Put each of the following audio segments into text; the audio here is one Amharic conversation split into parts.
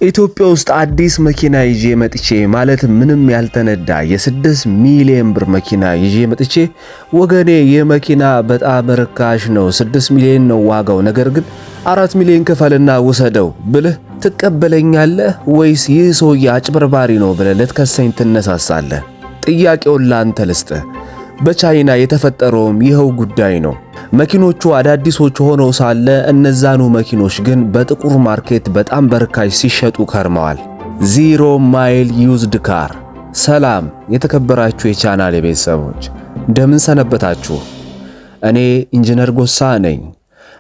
ኢትዮጵያ ውስጥ አዲስ መኪና ይዤ መጥቼ፣ ማለት ምንም ያልተነዳ የ6 ሚሊዮን ብር መኪና ይዤ መጥቼ፣ ወገኔ ይህ መኪና በጣም ርካሽ ነው፣ 6 ሚሊዮን ነው ዋጋው፣ ነገር ግን 4 ሚሊዮን ክፈልና ውሰደው ብልህ ትቀበለኛለህ ወይስ ይህ ሰውዬ አጭበርባሪ ነው ብለህ ልትከሰኝ ትነሳሳለህ? ጥያቄውን ላንተ ልስጥህ። በቻይና የተፈጠረውም ይኸው ጉዳይ ነው። መኪኖቹ አዳዲሶች ሆነው ሳለ እነዛኑ መኪኖች ግን በጥቁር market በጣም በርካሽ ሲሸጡ ከርመዋል። Zero mile used car። ሰላም የተከበራችሁ የቻናሌ ቤተሰቦች፣ እንደምን ሰነበታችሁ? እኔ ኢንጂነር ጎሳ ነኝ።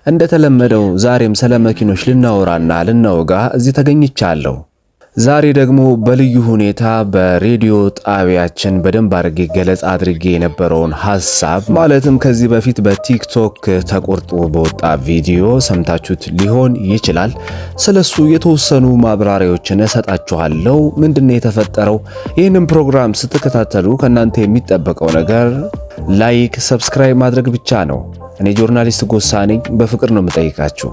እንደተለመደው ዛሬም ስለ መኪኖች ልናወራና ልናወጋ እዚህ ተገኝቻለሁ። ዛሬ ደግሞ በልዩ ሁኔታ በሬዲዮ ጣቢያችን በደንብ አድርጌ ገለጻ አድርጌ የነበረውን ሀሳብ፣ ማለትም ከዚህ በፊት በ TikTok ተቆርጦ በወጣ ቪዲዮ ሰምታችሁት ሊሆን ይችላል። ስለሱ የተወሰኑ ማብራሪያዎችን እሰጣችኋለሁ። ምንድነው የተፈጠረው? ይህንን ፕሮግራም ስትከታተሉ ከእናንተ የሚጠበቀው ነገር like፣ subscribe ማድረግ ብቻ ነው። እኔ journalist ጎሳ ነኝ። በፍቅር ነው የምጠይቃችሁ።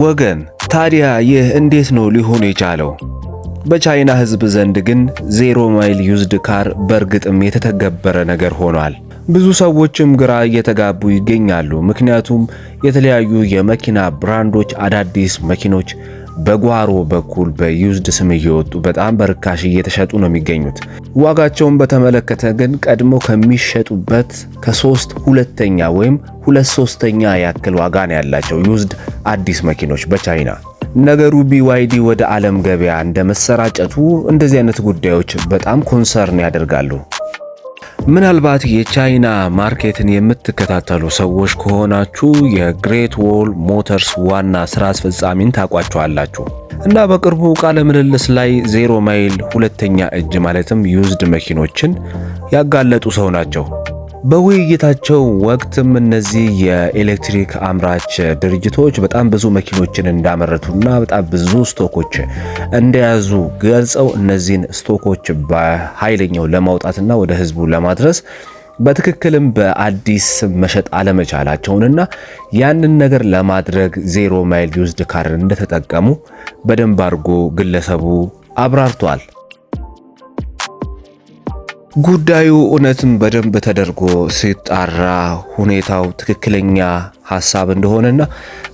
ወገን፣ ታዲያ ይህ እንዴት ነው ሊሆን የቻለው? በቻይና ሕዝብ ዘንድ ግን zero mile used car በእርግጥም የተተገበረ ነገር ሆኗል። ብዙ ሰዎችም ግራ እየተጋቡ ይገኛሉ። ምክንያቱም የተለያዩ የመኪና brand ኦች አዳዲስ መኪኖች በጓሮ በኩል በ used ስም እየወጡ በጣም በርካሽ እየተሸጡ ነው የሚገኙት። ዋጋቸውን በተመለከተ ግን ቀድሞ ከሚሸጡበት ከሶስት ሁለተኛ ወይም ሁለት ሶስተኛ ያክል ዋጋ ነው ያላቸው used አዲስ መኪኖች በቻይና። ነገሩ BYD ወደ ዓለም ገበያ እንደ መሰራጨቱ እንደዚህ አይነት ጉዳዮች በጣም concern ያደርጋሉ። ምናልባት የቻይና market ን የምትከታተሉ ሰዎች ከሆናችሁ የ Great Wall Motors ዋና ስራ አስፈጻሚን ታውቋቸዋላችሁ። እና በቅርቡ ቃለ ምልልስ ላይ zero mile ሁለተኛ እጅ ማለትም used መኪኖችን ያጋለጡ ሰው ናቸው። በውይይታቸው ወቅትም እነዚህ የኤሌክትሪክ አምራች ድርጅቶች በጣም ብዙ መኪኖችን እንዳመረቱና በጣም ብዙ stock ኦች እንደያዙ ገልጸው፣ እነዚህን stock ኦች በኃይለኛው ለማውጣትና ወደ ህዝቡ ለማድረስ በትክክልም በአዲስ መሸጥ አለመቻላቸውንና ያንን ነገር ለማድረግ zero mile used car ን እንደተጠቀሙ በደንብ አድርጎ ግለሰቡ አብራርቷል። ጉዳዩ እውነትም በደንብ ተደርጎ ሲጣራ ሁኔታው ትክክለኛ ሀሳብ እንደሆነና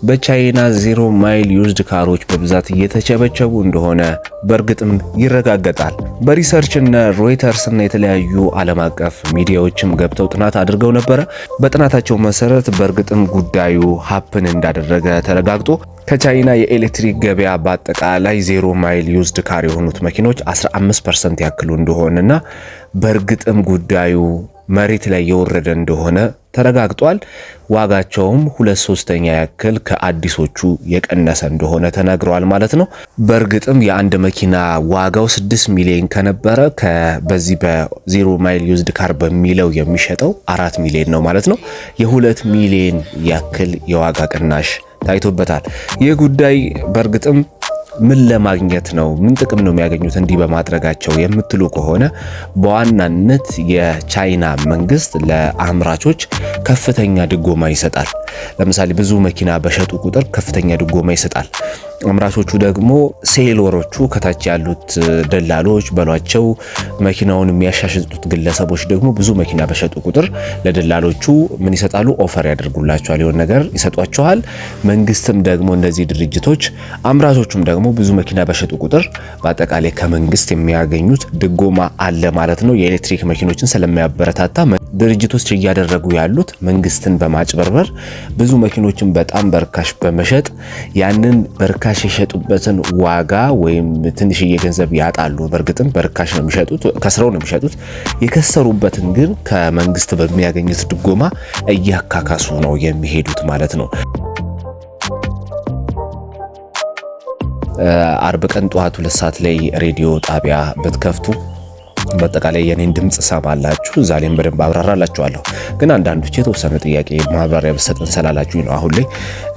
በቻይና zero mile used car ኦች በብዛት እየተቸበቸቡ እንደሆነ በእርግጥም ይረጋገጣል። በ research እነ ሮይተርስ እና የተለያዩ ዓለም አቀፍ ሚዲያዎችም ገብተው ጥናት አድርገው ነበረ። በጥናታቸው መሰረት በእርግጥም ጉዳዩ happen እንዳደረገ ተረጋግጦ ከቻይና የኤሌክትሪክ ገበያ በአጠቃላይ zero mile used car የሆኑት መኪኖች 15% ያክሉ እንደሆነና በእርግጥም ጉዳዩ መሬት ላይ የወረደ እንደሆነ ተረጋግጧል። ዋጋቸውም ሁለት ሶስተኛ ያክል ከአዲሶቹ የቀነሰ እንደሆነ ተነግሯል ማለት ነው። በእርግጥም የአንድ መኪና ዋጋው 6 ሚሊዮን ከነበረ በዚህ በ zero mile used car በሚለው የሚሸጠው 4 ሚሊዮን ነው ማለት ነው። የ2 ሚሊዮን ያክል የዋጋ ቅናሽ ታይቶበታል። ይህ ጉዳይ በእርግጥም ምን ለማግኘት ነው? ምን ጥቅም ነው የሚያገኙት እንዲህ በማድረጋቸው የምትሉ ከሆነ፣ በዋናነት የቻይና መንግስት ለአምራቾች ከፍተኛ ድጎማ ይሰጣል። ለምሳሌ ብዙ መኪና በሸጡ ቁጥር ከፍተኛ ድጎማ ይሰጣል። አምራቾቹ ደግሞ seller ኦቹ፣ ከታች ያሉት ደላሎች በሏቸው፣ መኪናውን የሚያሻሽጡት ግለሰቦች ደግሞ ብዙ መኪና በሸጡ ቁጥር ለደላሎቹ ምን ይሰጣሉ? Offer ያደርጉላቸዋል፣ የሆነ ነገር ይሰጧቸዋል። መንግስትም ደግሞ እነዚህ ድርጅቶች አምራቾቹም ደግሞ ብዙ መኪና በሸጡ ቁጥር በአጠቃላይ ከመንግስት የሚያገኙት ድጎማ አለ ማለት ነው። የኤሌክትሪክ መኪኖችን ስለሚያበረታታ ድርጅቶች እያደረጉ ያሉት መንግስትን በማጭበርበር ብዙ መኪኖችን በጣም በርካሽ በመሸጥ ያንን በርካሽ የሸጡበትን ዋጋ ወይም ትንሽዬ ገንዘብ ያጣሉ። በእርግጥም በርካሽ ነው የሚሸጡት፣ ከስረው ነው የሚሸጡት። የከሰሩበትን ግን ከመንግስት በሚያገኙት ድጎማ እያካካሱ ነው የሚሄዱት ማለት ነው። አርብ ቀን ጠዋት 2 ሰዓት ላይ ሬዲዮ ጣቢያ ብትከፍቱ በአጠቃላይ የኔን ድምፅ ሰማላችሁ። እዛ ላይም በደንብ አብራራላችኋለሁ። ግን አንዳንዶች የተወሰነ ጥያቄ ማብራሪያ ብሰጥን ስላላችሁ ነው አሁን ላይ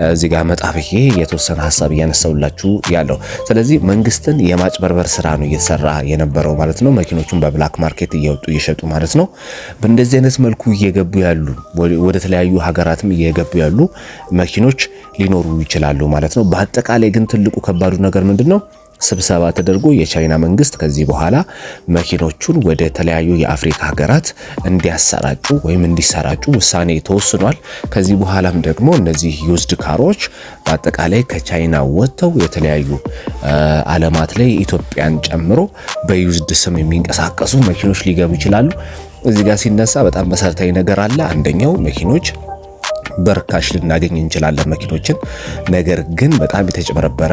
እዚህ ጋር መጣ ብዬ የተወሰነ ሀሳብ እያነሳሁላችሁ ያለው። ስለዚህ መንግስትን የማጭበርበር ስራ ነው እየተሰራ የነበረው ማለት ነው። መኪኖቹን በ black market እየወጡ እየሸጡ ማለት ነው። በእንደዚህ አይነት መልኩ እየገቡ ያሉ፣ ወደ ተለያዩ ሀገራትም እየገቡ ያሉ መኪኖች ሊኖሩ ይችላሉ ማለት ነው። በአጠቃላይ ግን ትልቁ ከባዱ ነገር ምንድን ነው? ስብሰባ ተደርጎ የቻይና መንግስት ከዚህ በኋላ መኪኖቹን ወደ ተለያዩ የአፍሪካ ሀገራት እንዲያሰራጩ ወይም እንዲሰራጩ ውሳኔ ተወስኗል። ከዚህ በኋላም ደግሞ እነዚህ used car ኦች በአጠቃላይ ከቻይና ወጥተው የተለያዩ ዓለማት ላይ ኢትዮጵያን ጨምሮ በ used ስም የሚንቀሳቀሱ መኪኖች ሊገቡ ይችላሉ። እዚህ ጋር ሲነሳ በጣም መሰረታዊ ነገር አለ። አንደኛው መኪኖች በርካሽ ልናገኝ እንችላለን መኪኖችን። ነገር ግን በጣም የተጭበረበረ፣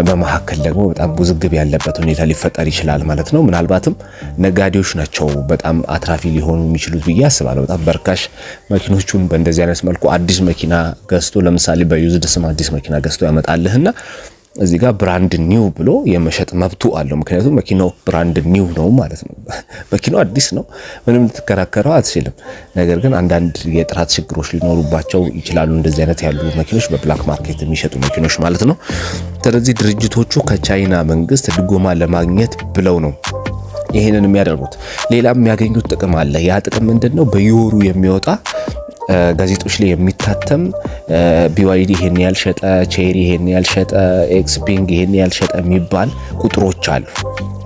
በመካከል ደግሞ በጣም ውዝግብ ያለበት ሁኔታ ሊፈጠር ይችላል ማለት ነው። ምናልባትም ነጋዴዎች ናቸው በጣም አትራፊ ሊሆኑ የሚችሉት ብዬ አስባለሁ። በጣም በርካሽ መኪኖቹን በእንደዚህ አይነት መልኩ አዲስ መኪና ገዝቶ፣ ለምሳሌ በ used ስም አዲስ መኪና ገዝቶ ያመጣልህና እዚህ ጋር brand new ብሎ የመሸጥ መብቱ አለው። ምክንያቱም መኪናው brand new ነው ማለት ነው። መኪናው አዲስ ነው፣ ምንም ልትከራከረው አትችልም። ነገር ግን አንዳንድ የጥራት ችግሮች ሊኖሩባቸው ይችላሉ። እንደዚህ አይነት ያሉ መኪኖች፣ በ black market የሚሸጡ መኪኖች ማለት ነው። ስለዚህ ድርጅቶቹ ከቻይና መንግስት ድጎማ ለማግኘት ብለው ነው ይህንን የሚያደርጉት። ሌላ የሚያገኙት ጥቅም አለ። ያ ጥቅም ምንድን ነው? በየወሩ የሚወጣ፣ ጋዜጦች ላይ የሚታተም BYD ይሄን ያህል ሸጠ፣ Chery ይሄን ያህል ሸጠ፣ Xpeng ይሄን ያህል ሸጠ የሚባል ቁጥሮች አሉ።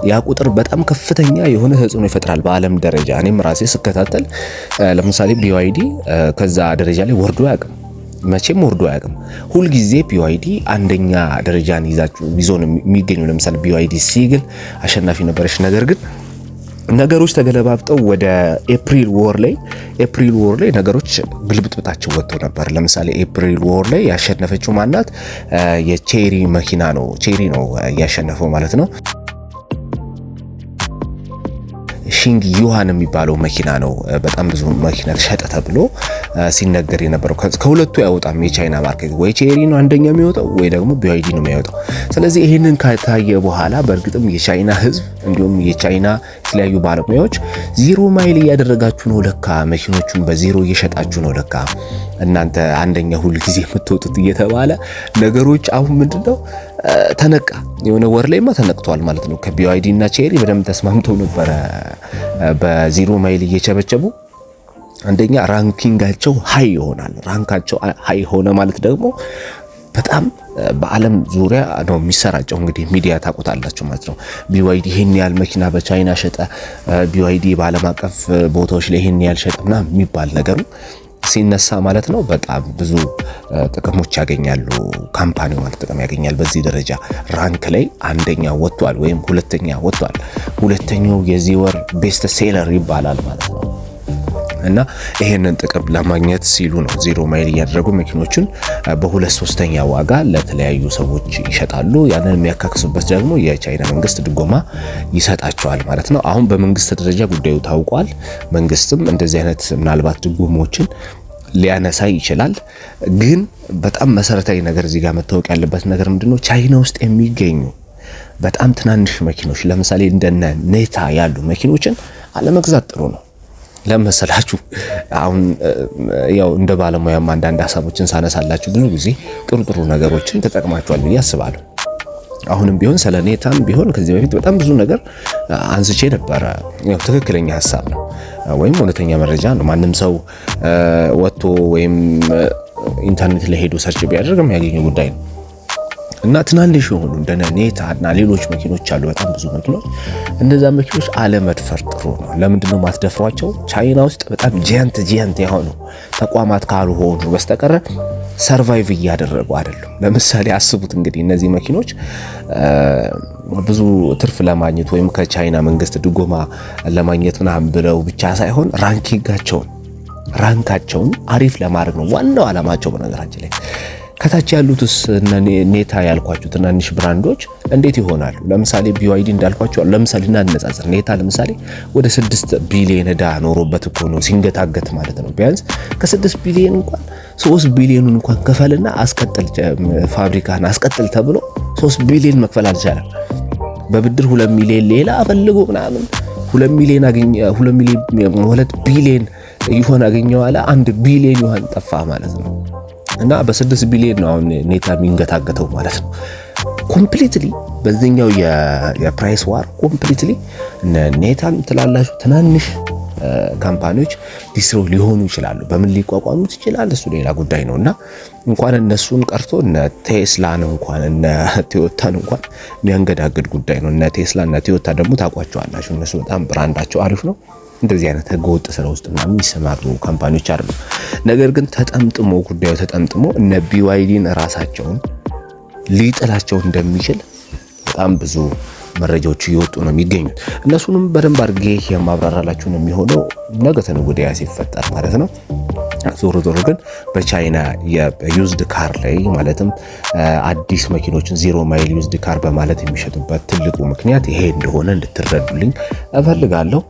ያ ቁጥር በጣም ከፍተኛ የሆነ ተጽዕኖ ይፈጥራል በዓለም ደረጃ። እኔም ራሴ ስከታተል ለምሳሌ BYD ከዛ ደረጃ ላይ ወርዶ አያውቅም። መቼም ወርዶ አያውቅም። ሁልጊዜ BYD አንደኛ ደረጃን ይዞ ነው የሚገኘው። ለምሳሌ BYD Seagull አሸናፊ ነበረች። ነገር ግን ነገሮች ተገለባብጠው ወደ ኤፕሪል ወር ላይ ነገሮች ግልብጥብጣቸው ወጥተው ነበር። ለምሳሌ ኤፕሪል ወር ላይ ያሸነፈችው ማናት? የ Chery መኪና ነው። Chery ነው ያሸነፈው ማለት ነው። Xing Yuan የሚባለው መኪና ነው በጣም ብዙ መኪና ተሸጠ ተብሎ ሲነገር የነበረው። ከሁለቱ አይወጣም የቻይና market፣ ወይ Chery ነው አንደኛ የሚወጣው ወይ ደግሞ BYD ነው የሚወጣው። ስለዚህ ይህንን ከታየ በኋላ በእርግጥም የቻይና ሕዝብ እንዲሁም የቻይና የተለያዩ ባለሙያዎች zero mile እያደረጋችሁ ነው ለካ፣ መኪኖቹን በዜሮ እየሸጣችሁ ነው ለካ እናንተ አንደኛ ሁል ጊዜ የምትወጡት እየተባለ ነገሮች አሁን ምንድነው ተነቃ። የሆነ ወር ላይማ ተነቅቷል ማለት ነው። ከ BYD እና Chery በደንብ ተስማምተው ነበረ በ zero mile እየቸበቸቡ። አንደኛ ranking ኣቸው high ይሆናል። Rank ኣቸው high ሆነ ማለት ደግሞ በጣም በዓለም ዙሪያ ነው የሚሰራጨው። እንግዲህ ሚዲያ ታውቁታላችሁ ማለት ነው። BYD ይሄን ያህል መኪና በቻይና ሸጠ፣ BYD በዓለም አቀፍ ቦታዎች ላይ ይሄን ያህል ሸጠ ምናምን የሚባል ነገሩ ሲነሳ ማለት ነው በጣም ብዙ ጥቅሞች ያገኛሉ። Company ው ማለት ጥቅም ያገኛል። በዚህ ደረጃ rank ላይ አንደኛ ወጥቷል ወይም ሁለተኛ ወጥቷል። ሁለተኛው የዚህ ወር best seller ይባላል ማለት ነው። እና ይሄንን ጥቅም ለማግኘት ሲሉ ነው zero mile እያደረጉ መኪኖችን በሁለት ሶስተኛ ዋጋ ለተለያዩ ሰዎች ይሸጣሉ። ያንን የሚያካክሱበት ደግሞ የቻይና መንግስት ድጎማ ይሰጣቸዋል ማለት ነው። አሁን በመንግስት ደረጃ ጉዳዩ ታውቋል። መንግስትም እንደዚህ አይነት ምናልባት ድጎሞችን ሊያነሳ ይችላል። ግን በጣም መሰረታዊ ነገር እዚህ ጋር መታወቅ ያለበት ነገር ምንድነው? ቻይና ውስጥ የሚገኙ በጣም ትናንሽ መኪኖች፣ ለምሳሌ እንደነ Neta ያሉ መኪኖችን አለመግዛት ጥሩ ነው። ለመሰላችሁ አሁን ያው እንደ ባለሙያም አንዳንድ ሀሳቦችን ሳነሳላችሁ ብዙ ጊዜ ጥሩ ጥሩ ነገሮችን ተጠቅማችኋል ብዬ አስባለሁ። አሁንም ቢሆን ስለ Neta ም ቢሆን ከዚህ በፊት በጣም ብዙ ነገር አንስቼ ነበረ። ያው ትክክለኛ ሀሳብ ነው ወይም እውነተኛ መረጃ ነው። ማንም ሰው ወጥቶ ወይም ኢንተርኔት ላይ ሄዶ search ቢያደርግ የሚያገኘው ጉዳይ ነው። እና ትናንሽ የሆኑ እንደነ Neta እና ሌሎች መኪኖች አሉ፣ በጣም ብዙ መኪኖች። እነዛ መኪኖች አለመድፈር ጥሩ ነው። ለምንድን ነው የማትደፍሯቸው? ቻይና ውስጥ በጣም giant giant የሆኑ ተቋማት ካልሆኑ በስተቀረ survive እያደረጉ አይደሉም። ለምሳሌ አስቡት እንግዲህ እነዚህ መኪኖች ብዙ ትርፍ ለማግኘት ወይም ከቻይና መንግስት ድጎማ ለማግኘት ምናምን ብለው ብቻ ሳይሆን ranking ኣቸውን፣ rank ኣቸውን አሪፍ ለማድረግ ነው ዋናው ዓላማቸው። በነገራችን ላይ ከታች ያሉትስ Neta ያልኳችሁ ትናንሽ brand ኦች እንዴት ይሆናሉ? ለምሳሌ BYD እንዳልኳችሁ፣ ለምሳሌ እናነጻጽር። Neta ለምሳሌ ወደ 6 ቢሊዮን ዕዳ ኖሮበት እኮ ነው ሲንገታገት ማለት ነው። ቢያንስ ከ6 ቢሊዮን እንኳን 3 ቢሊዮኑን እንኳን ክፈልና አስቀጥል፣ ፋብሪካህን አስቀጥል ተብሎ 3 ቢሊዮን መክፈል አልቻለም። በብድር 2 ሚሊዮን ሌላ ፈልጎ ምናምን 2 ሚሊዮን አገኘ፣ 2 ሚሊዮን፣ 2 ቢሊዮን ይሆን አገኘው አለ፣ 1 ቢሊዮን ይሆን ጠፋ ማለት ነው። እና በ6 ቢሊዮን ነው አሁን Neta የሚንገታገተው ማለት ነው። Completely በዚህኛው የ price war completely Neta ን ትላላችሁ ትናንሽ company ዎች destroy ሊሆኑ ይችላሉ። በምን ሊቋቋሙት ይችላል? እሱ ሌላ ጉዳይ ነው። እና እንኳን እነሱን ቀርቶ እነ ቴስላን እንኳን፣ እነ ቶዮታን እንኳን የሚያንገዳግድ ጉዳይ ነው። እነ ቴስላ እነ ቶዮታ ደግሞ ታውቋቸዋላችሁ። እነሱ በጣም brand ኣቸው አሪፍ ነው። እንደዚህ አይነት ህገወጥ ስራ ውስጥ ምናምን የሚሰማሩ company ዎች አሉ። ነገር ግን ተጠምጥሞ፣ ጉዳዩ ተጠምጥሞ እነ BYD ን ራሳቸውን ሊጥላቸው እንደሚችል በጣም ብዙ መረጃዎች እየወጡ ነው የሚገኙት። እነሱንም በደንብ አድርጌ የማብራራላችሁ ነው የሚሆነው ነገ ተነገ ወዲያ ሲፈጠር ማለት ነው። ዞሮ ዞሮ ግን በቻይና የ used car ላይ፣ ማለትም አዲስ መኪኖችን zero mile used car በማለት የሚሸጡበት ትልቁ ምክንያት ይሄ እንደሆነ እንድትረዱልኝ እፈልጋለሁ።